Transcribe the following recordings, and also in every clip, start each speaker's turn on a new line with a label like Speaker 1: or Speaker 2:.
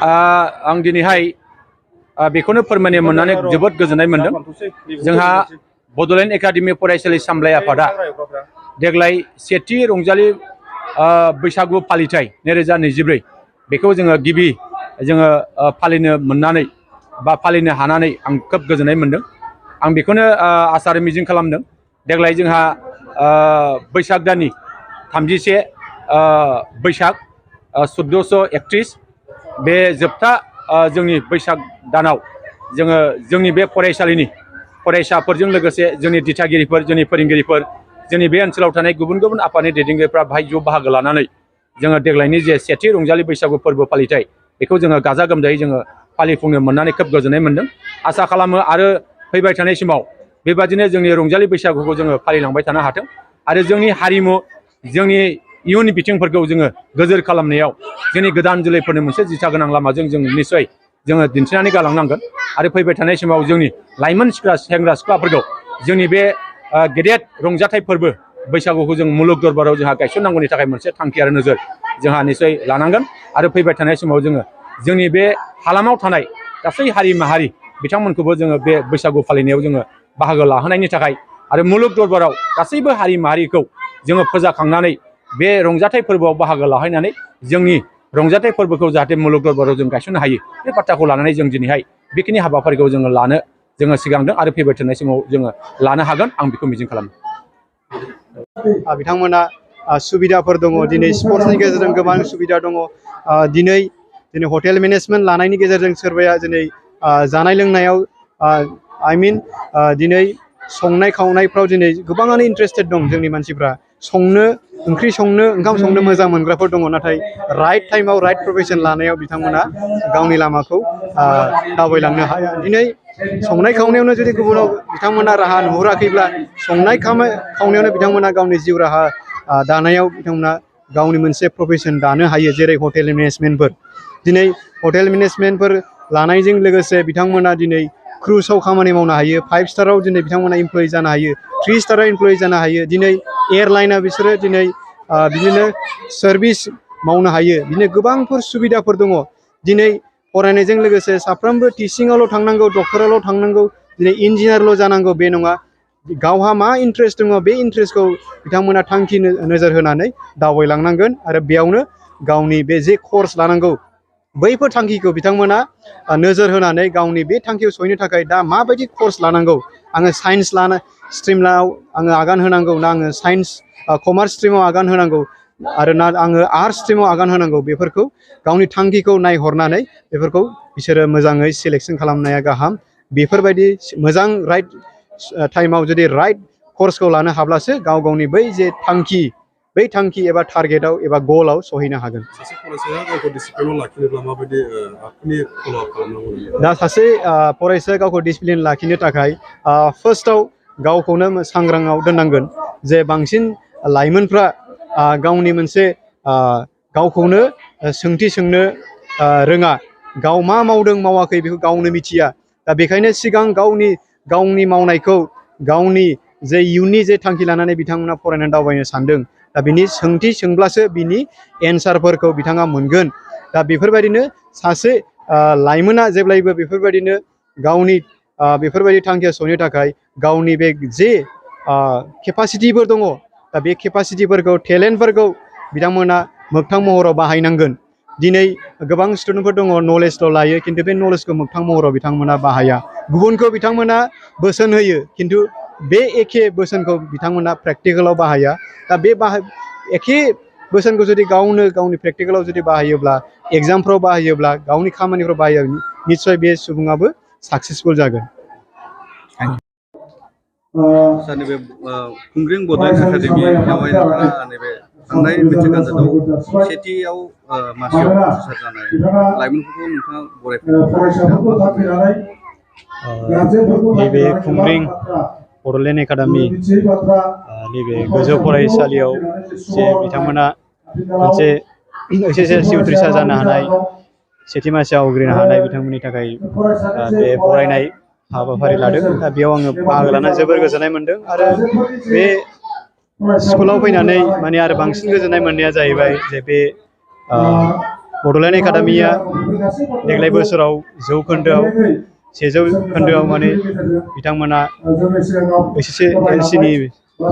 Speaker 1: आं दिनैहाय बेखौनो फोरमायनो मोननानै जोबोद गोजोननाय मोनदों। जोंहा बड'लेण्ड एकाडेमि फरायसालि सामलाय आफादा देग्लाय सेथि रंजालि बैसागु फालिथाय 2024 बेखौ जोङो गिबि फालिनो मोननानै बा फालिनो हानानै आं खोब गोजोननाय मोनदों। आं बेखौनो आसा आरो मिजिं खालामदों देग्लाय जोंहा बैसाग दाननि 31 बैसाग 1431 बे जोबथा जोंनि बैसाग दानाव जोंनि बे फरायसालिनि फरायसाफोरजों लोगोसे जोंनि दिथागिरिफोर, जोंनि फोरोंगिरिफोर, जोंनि बे ओनसोलाव थानाय गुबुन गुबुन आफादनि दैदेनगिरिफ्रा बाहाय ज' बाहागो लानानै जोङो देग्लायनि जे सेथि रंजालि बैसागु फोरबो फालिथाय बेखौ जोङो गाजा गोमजायै जोङो फालिफुंनो मोननानै खोब गोजोननाय मोनदों। आसा खालामो आरो फैबाय थानाय समाव बेबादिनो जोंनि रंजालि बैसागुखौ जोङो फालिलांबाय थानो हाथों आरो जोंनि हारिमु, जोंनि इयुन बिथिंफोरखौ जोङो गोजोर खालामनायाव जोंनि गोदान जोलैफोरनो मोनसे दिथा गोनां लामाजों जों निस्सय जोङो दिन्थिनानै गालांनांगोन आरो फैबाय थानाय समाव जोंनि लाइमोन सेंग्रा सिख्लाफोरखौ जोंनि बे गेदेर रंजाथाइ फोरबो बैसागुखौ जों मुलुग दरबाराव जोंहा गायसननांगौनि थाखाय मोनसे थांखि आरो नोजोर जोंहा निस्सय लानांगोन आरो फैबाय थानाय समाव जोङो जोंनि बे हालामाव थानाय गासै हारि माहारि बिथांमोनखौबो जोङो बे बैसागु फालिनायाव जोङो बाहागो लाहोनायनि थाखाय आरो मुलुग दरबाराव गासैबो हारि माहारिखौ जोङो फोजाखांनानै बे रंजाथाइ फोरबोआव बाहागो लाहैनानै जोंनि रंजाथाइ फोरबोखौ जाहाथे मुलुग दरबाराव जों गायसननो हायो बे बाथ्राखौ लानानै जों दिनैहाय बेखिनि हाबाफारिखौ जोङो लानो सिगांदों आरो फैबाय थानाय समाव जोङो लानो हागोन आं बेखौ मिजिं खालामो।
Speaker 2: बिथांमोना सुबिदाफोर दङ, दिनै स्पर्ट्सनि गेजेरजों गोबां सुबिदा दङ। दिनै हटेल मेनेजमेन्ट लानायनि गेजेरजों सोरबाया दिनै जानाय लोंनायाव दिनै संनाय खावनायफ्राव दिनै गोबाङानो इन्ट्रेस्टेड दं। जोंनि मानसिफ्रा ओंख्रि संनो, ओंखाम संनो मोजां मोनग्राफोर दङ, नाथाय राइट टाइमाव राइट प्रफेसन लानायाव बिथांमोना गावनि लामाखौ दावबायलांनो हाया। दिनै संनाय खावनायावनो जुदि गुबुनाव बिथांमोना राहा नुहुराखैब्ला संनाय खावनायावनो बिथांमोना गावनि जिउ राहा दानायाव बिथांमोना गावनि मोनसे प्रफेसन दानो हायो, जेरै हटेल मेनेजमेन्टफोर। दिनै हटेल मेनेजमेन्टफोर लानायजों लोगोसे बिथांमोना दिनै क्रुजआव खामानि मावनो हायो, 5 स्टाराव दिनै बिथांमोना इमप्लयि जानो हायो, 3 स्टाराव इमप्लयि जानो हायो। दिनै एयारलाइना बिसोरो दिनै बिदिनो सार्भिस मावनो हायो। बिदिनो गोबांफोर सुबिदाफोर दङ। दिनै फरायनायजों लोगोसे साफ्रोमबो टिचिंआवल' थांनांगौ, डक्टरावल' थांनांगौ, दिनै इन्जिनियारल' जानांगौ बे नङा। गावहा मा इन्ट्रेस्ट दङ बे इन्ट्रेस्टखौ बिथांमोना थांखि नोजोर होनानै दावबायलांनांगोन आरो बेयावनो गावनि बे जे कर्स लानांगौ बैफोर थांखिखौ बिथांमोना नोजोर होनानै गावनि बे थांखियाव सहैनो थाखाय दा माबायदि कर्स लानांगौ, आङो साइन्स स्ट्रिमाव आङो आगान होनांगौ ना आङो कमार्स स्ट्रिमाव आगान होनांगौ आरो ना आङो आर्ट्स स्ट्रिमाव आगान होनांगौ, बेफोरखौ गावनि थांखिखौ नायहरनानै बेफोरखौ बिसोरो मोजाङै सिलेक्सन खालामनाया गाहाम। बेफोरबायदि मोजां राइट टाइमाव जुदि राइट कर्सखौ लानो हाब्लासो गाव गावनि बै जे थांखि एबा टारगेटआव एबा गलाव सहैनो हागोन। दा सासे फरायसाया गावखौ डिसिप्लिन लाखिनो थाखाय फार्स्टआव गावखौनो सांग्राङाव दोननांगोन जे बांसिन लाइमोनफ्रा गावनि मोनसे गावखौनो सोंथि सोंनो रोङा, गाव मा मावदों मावाखै बेखौ गावनो मिथिया। दा बेखायनो सिगां गावनि मावनायखौ, गावनि जे इयुननि जे थांखि लानानै बिथांमोना फरायनानै दावबायनो सानदों, दा बिनि सोंथि सोंब्लासो बिनि एन्सारफोरखौ बिथाङा मोनगोन। दा बेफोरबायदिनो सासे लाइमोना जेब्लायबो बेफोरबायदिनो गावनि बेफोरबायदि थांखियाव सहैनो थाखाय गावनि बे जे केपासिटिफोर दङ, दा बे केपासिटिफोरखौ, टेलेन्टफोरखौ बिथांमोना मोगथां महराव बाहायनांगोन। दिनै गोबां स्टुडेन्टफोर दङ नलेजल' लायो, खिन्थु बे नलेजखौ मोगथां महराव बिथांमोना बाहाया। गुबुनखौ बिथांमोना बोसोन होयो, खिन्थु बे एखे बोसोनखौ बिथांमोना प्रेक्टिकेलाव बाहाया। दा बे एखे बोसोनखौ जुदि गावनि प्रेक्टिकेलाव जुदि बाहायोब्ला, एग्जामफ्राव बाहायोब्ला, गावनि खामानिफ्राव बाहायोब्ला निस्सय बे सुबुङाबो साक्सेसफुल जागोन।
Speaker 3: नैबे खुंग्रिं बड'लेण्ड एकाडेमियावहाय नोंथाङा नैबे थांनाय मेट्रिक आनजादाव सेथियाव मासियाव उथ्रिसार जानाय लाइमोनफोरखौ नोंथाङा
Speaker 2: नैबे खुंग्रिं बड'लेण्ड एकाडेमि नैबे गोजौ फरायसालियाव जे बिथांमोना मोनसे HSLC उथ्रिसार जानो हानाय, सेथि मासियाव आवग्रिनो हानाय बिथांमोननि थाखाय बे फरायनाय हाबाफारि लादों। दा बेयाव आङो बाहागो लाना जोबोर गोजोननाय मोनदों आरो बे स्कुलाव फैनानै आरो बांसिन गोजोननाय मोननाया जाहैबाय जे बे बड'लेण्ड एकाडेमिया देग्लाय बोसोराव जौखोन्दोआव 100 खोन्दोआव माने बिथांमोना HSLC-नि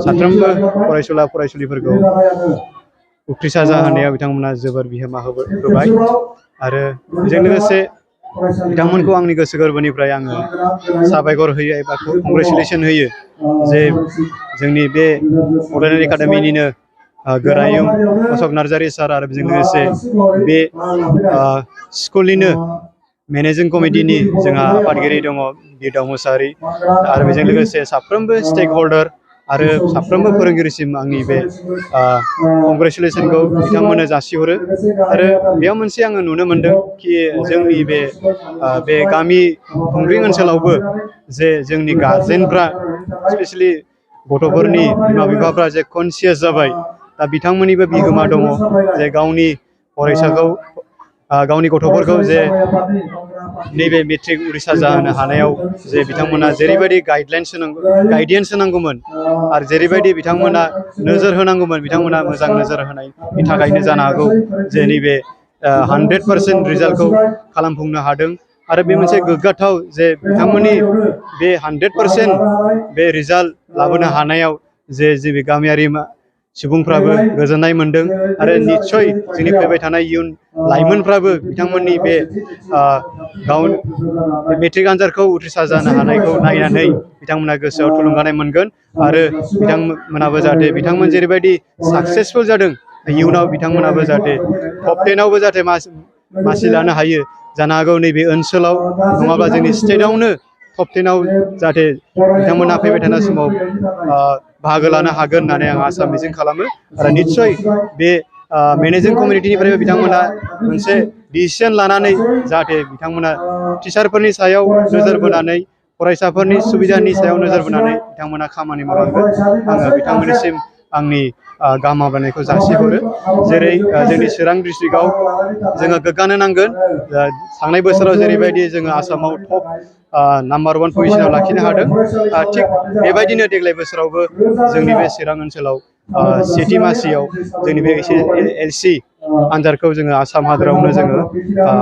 Speaker 2: साफ्रोमबो फरायसुला फरायसुलिफोरखौ उथ्रिसार जाहोनायाव बिथांमोना जोबोर बिहोमा होबाय आरो बेजों लोगोसे बिथांमोनखौ आंनि गोसो गोरबोनिफ्राय आङो साबायखर होयो एबा कंग्रेचुलेसन होयो जे जोंनि बे बड'लेण्ड एकाडेमिनिनो गोरायुं अशक नार्जारी सार आरो बेजों लोगोसे बे स्कुलनिनो मेनेजिं कमिटिनि जोंहा आफादगिरि दङ बिरदाव मुसाहारि आरो बेजों लोगोसे साफ्रोमबो स्टेक हल्डार आरो साफ्रोमबो फोरोंगिरिसिम आंनि बे कंग्रेचुलेसनखौ बिथांमोननो जासिहरो आरो बेयाव मोनसे आङो नुनो मोनदों कि जोंनि बे गामि खुंग्रिं ओनसोलावबो जे जोंनि गार्जेनफ्रा स्पेशेलि गथ'फोरनि बिमा बिफाफ्रा जे कनसियास जाबाय दा बिथांमोननिबो बिहोमा दङ जे गावनि फरायसाखौ गावनि गथ'फोरखौ जे नैबे मेट्रिक उथ्रिसार जाहोनो हानायाव जे बिथांमोना जेरैबायदि गाइडेन्स होनांगौमोन आरो जेरैबायदि बिथांमोना नोजोर होनांगौमोन बिथांमोना मोजां नोजोर होनायनि थाखायनो जानो हागौ जे नैबे 100% रिजाल्टखौ खालामफुंनो हादों आरो बे मोनसे गोग्गाथाव जे बिथांमोननि बे 100% बे रिजाल्ट लाबोनो हानायाव जे बे गामियारि सुबुंफ्राबो गोजोननाय मोनदों आरो निस्सय जोंनि फैबाय थानाय इयुन लाइमोनफ्राबो बिथांमोननि बे मेट्रिक आनजादखौ उथ्रिसार जानो हानायखौ नायनानै बिथांमोना गोसोआव थुलुंगानाय मोनगोन आरो बिथांमोनाबो जाहाथे बिथांमोन जेरैबायदि साक्सेसफुल जादों इयुनाव बिथांमोनाबो जाहाथे टप 10आवबो जाहाथे मासि लानो हायो जानो हागौ नैबे ओनसोलाव नङाब्ला जोंनि स्टेटआवनो टप 10आव जाहाथे बिथांमोना फैबाय थानाय समाव बाहागो लानो हागोन होननानै आं आसा मिजिं खालामो आरो निस्सय बे मेनेजिं कमिटिनिफ्रायबो बिथांमोना मोनसे डिसिसन लानानै जाहाथे बिथांमोना टिचारफोरनि सायाव नोजोर बोनानै फरायसाफोरनि सुबिदानि सायाव नोजोर बोनानै बिथांमोना खामानि मावलांगोन आङो बिथांमोननिसिम आंनि गाहाम हामलायनायखौ जासिहरो जेरै जोंनि चिरां डिस्ट्रिक्टआव जोङो गोग्गानो नांगोन थांनाय बोसोराव जेरैबायदि जोङो आसामाव टप नाम्बार 1 पजिशनाव लाखिनो हादों थिग बेबायदिनो देग्लाय बोसोरावबो जोंनि बे चिरां ओनसोलाव सेथि मासियाव जोंनि बे HSLC आनजादखौ जोङो आसाम हादोरावनो जोङो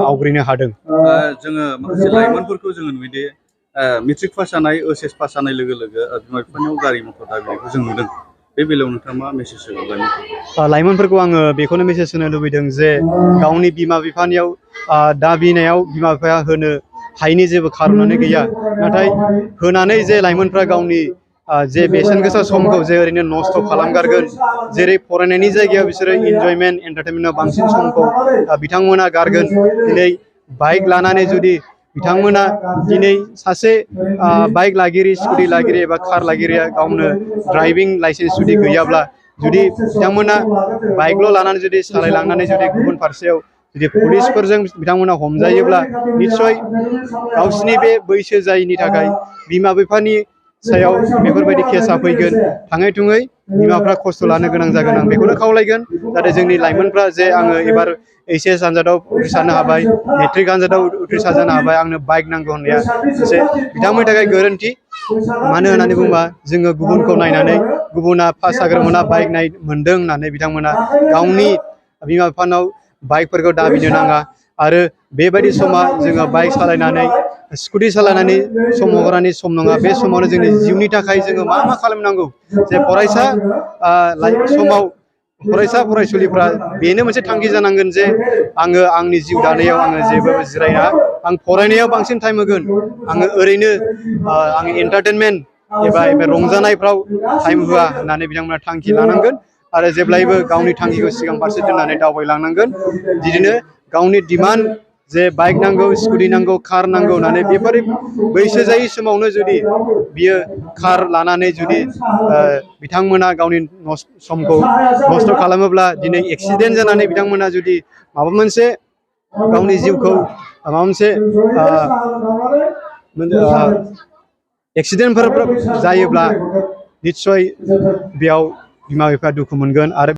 Speaker 2: आवग्रिनो हादों
Speaker 3: जोङो माखासे लाइमोनफोरखौ जोङो नुयोदि मेट्रिक पास जानाय OHS पास जानाय लोगो लोगो बिमा बिफानियाव गारि मटर दाबिनायखौ जों नुदों बे बेलायाव नोंथाङा मा मेसेज होगोन
Speaker 2: लाइमोनफोरखौ आङो बेखौनो मेसेज होनो लुबैदों जे गावनि बिमा बिफानियाव दाबिनायाव बिमा बिफाया होनो हायिनि जेबो खारनानो गैया नाथाय होनानै जे लाइमोनफ्रा गावनि जे बेसेन गोसा समखौ जे ओरैनो नस्थ' खालामगारगोन जेरै फरायनायनि जायगायाव बिसोरो इन्जयमेन्ट एन्टारटेनमेन्टआव बांसिन समखौ बिथांमोना गारगोन दिनै बाइक लानानै जुदि बिथांमोना दिनै सासे बाइक लागिरि स्कुटि लागिरि एबा कार लागिरिया गावनो ड्राइभिं लाइसेन्स जुदि गैयाब्ला जुदि बिथांमोना बाइकल' लानानै जुदि सालायलांनानै जुदि गुबुन फारसेयाव जुदि पुलिसफोरजों बिथांमोना हमजायोब्ला निस्सय गावसिनि बे बैसो जायैनि थाखाय बिमा बिफानि सायाव बेफोरबायदि केसा फैगोन थाङै थुङै बिमाफ्रा खस्थ' लानो गोनां जागोन आं बेखौनो खावलायगोन जाहाथे जोंनि लाइमोनफ्रा जे आङो एबार HS आनजादाव उथ्रिसारनो हाबाय मेट्रिक आनजादाव उथ्रिसार जानो हाबाय आंनो बाइक नांगौ होननाया मोनसे बिथांमोननि थाखाय गोरोन्थि मानो होननानै बुङोबा जोङो गुबुनखौ नायनानै गुबुना पास जाग्रोमोना बाइक मोनदों होननानै बिथांमोना गावनि बिमा बिफानाव बाइकफोरखौ दाबिनो नाङा आरो बेबायदि समा जोङो बाइक सालायनानै स्कुटि सालायनानै सम हगारनानै सम नङा बे समावनो जोंनि जिउनि थाखाय जोङो मा खालामनांगौ जे समाव फरायसा फरायसुलिफ्रा बेनो मोनसे थांखि जानांगोन जे आङो आंनि जिउ दानायाव आङो जेबो जिरायना आं फरायनायाव बांसिन टाइम होगोन आङो ओरैनो आं एन्टारटेनमेन्ट एबा रंजानायफ्राव टाइम होआ होननानै बिथांमोना थांखि लानांगोन आरो जेब्लायबो गावनि थांखिखौ सिगां फारसे दोननानै दावबायलांनांगोन बिदिनो गावनि डिमान्ड जे बाइक नांगौ स्कुटि नांगौ कार नांगौ होननानै बेफोर बैसो जायै समावनो जुदि बियो कार लानानै जुदि बिथांमोना गावनि समखौ नस्थ' खालामोब्ला दिनै एक्सिडेन्ट जानानै बिथांमोना जुदि माबा मोनसे गावनि जिउखौ माबा मोनसे एक्सिडेन्टफोर जायोब्ला निस्सय बेयाव बिमा बिफाया दुखु मोनगोन आरो